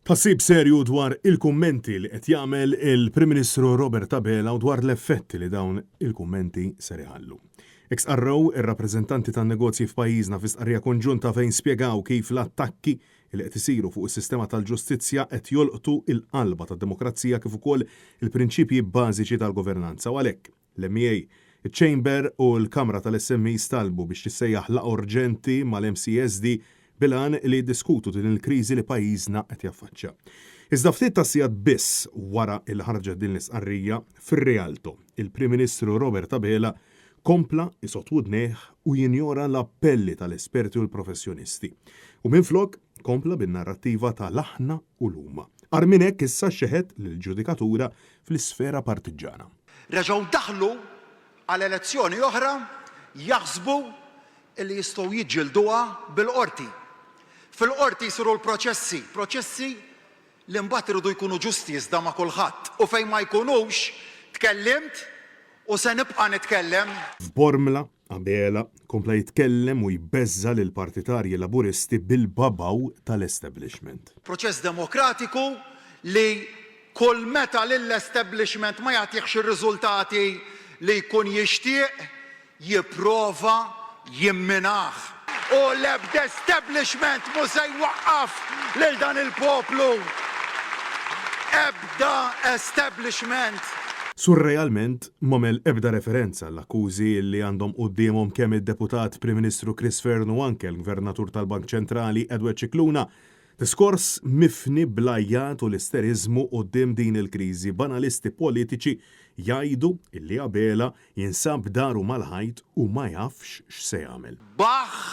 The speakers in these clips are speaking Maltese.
Tħassib serju dwar il-kummenti li qed jagħmel il-Prim Ministru Robert Abela u dwar l-effetti li dawn il-kummenti ser iħallu. Hekk stqarrew ir-rappreżentanti tan-negozji f'pajjiżna fi stqarrija konġunta fejn spjegaw kif l-attakki li qed isiru fuq is-sistema tal-ġustizzja qed jolqtu l-qalba tad-demokrazija kif ukoll il-prinċipji bażiċi tal-governanza u għalhekk L-MEA, iċ-Chamber u l-Kamra tal-SMEs talbu biex tissejjaħ laqgħa urġenti mal-MCESD bil-għan li jiddiskutu din il-kriżi li pajjiżna qed jaffaċċja. Iżda ftit tas-sigħat biss wara li ħarġet din l-istqarrija, fir-Rialto, il-Prim Ministru Robert Abela kompla jsodd wudnejh u jinjora l-appelli tal-esperti u l-professjonisti. U minflok kompla bin-narrattiva ta' l-aħna u l-huma. Agħar minn hekk issa xeħet lill-ġudikatura fl-isfera partiġġana. Reġgħu daħlu għal elezzjoni oħra jaħsbu li jistgħu jiġġilduha bil-qorti. Fil-qorti jsiru l-proċessi, proċessi li mbagħad iridu jkunu ġusti iżda ma' kulħadd. U fejn ma jkunux, tkellimt u se nibqa' nitkellem. F'Bormla, Abela kompla jitkellem u jbeżża' lill-partitarji Laburisti bil-babaw tal-establishment. Proċess demokratiku li kull meta lill-establishment ma jagħtihx ir-riżultati li jkun jixtieq, jipprova jimminah. U l-ebda establishment mhu se jwaqqaf lil dan il-poplu. Ebda establishment. Surrealment, m'għamel ebda referenza għall-akkużi li għandhom quddiemhom kemm id-Deputat Prim Ministru Chris Fearne u anke l-Gvernatur tal-Bank Ċentrali Edward Scicluna. Diskors mifni bl-għajjat u l-isteriżmu quddiem din il-kriżi, b'analisti politiċi jgħidu illi Abela jinsab daru mal-ħajt u ma jafx x'se jagħmel. Baħħ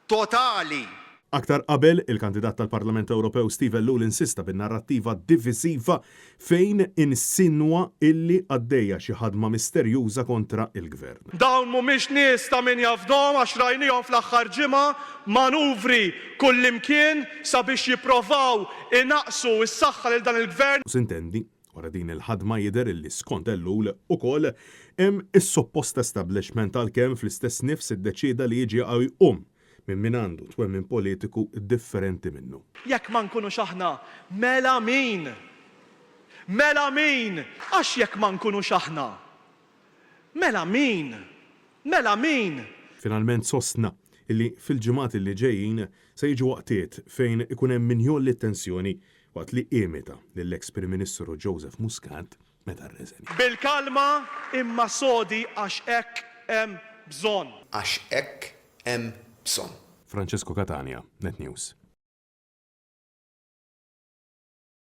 totali! Aktar qabel, il-kandidat tal-Parlament Ewropew Steve Ellul insista bin-narrattiva divisiva fejn insinwa illi għaddejja xi ħadma misterjuża kontra il-Gvern. Dawn mhumiex nies ta' min jafdhom għax rajnihom fl-aħħar ġimgħa manuvri kullimkien sabiex jipprovaw inaqqsu s-saħħa lil dan il-Gvern. U sintendi, wara din il-ħadma jidher illi skont Ellul ukoll hemm is-suppost establishment għalkemm fl-istess nifs iddeċieda li jiġi jqum minn min għandu twemmin politiku differenti minnu. Jekk ma nkunux aħna, mela min? Mela min? Għax jekk ma nkunux aħna, mela min? Mela min? Finalment sostna illi fil-ġimgħat illi ġejjin se jiġu waqtiet fejn ikun hemm min jgħolli t-tensjoni waqt li imita lill-eks Prim Ministru Joseph Muscat meta rreżenja. Bil-kalma imma sodi għax hekk hemm bżonn. Għax hekk hemm bżonn. Francesco Catania, Net News.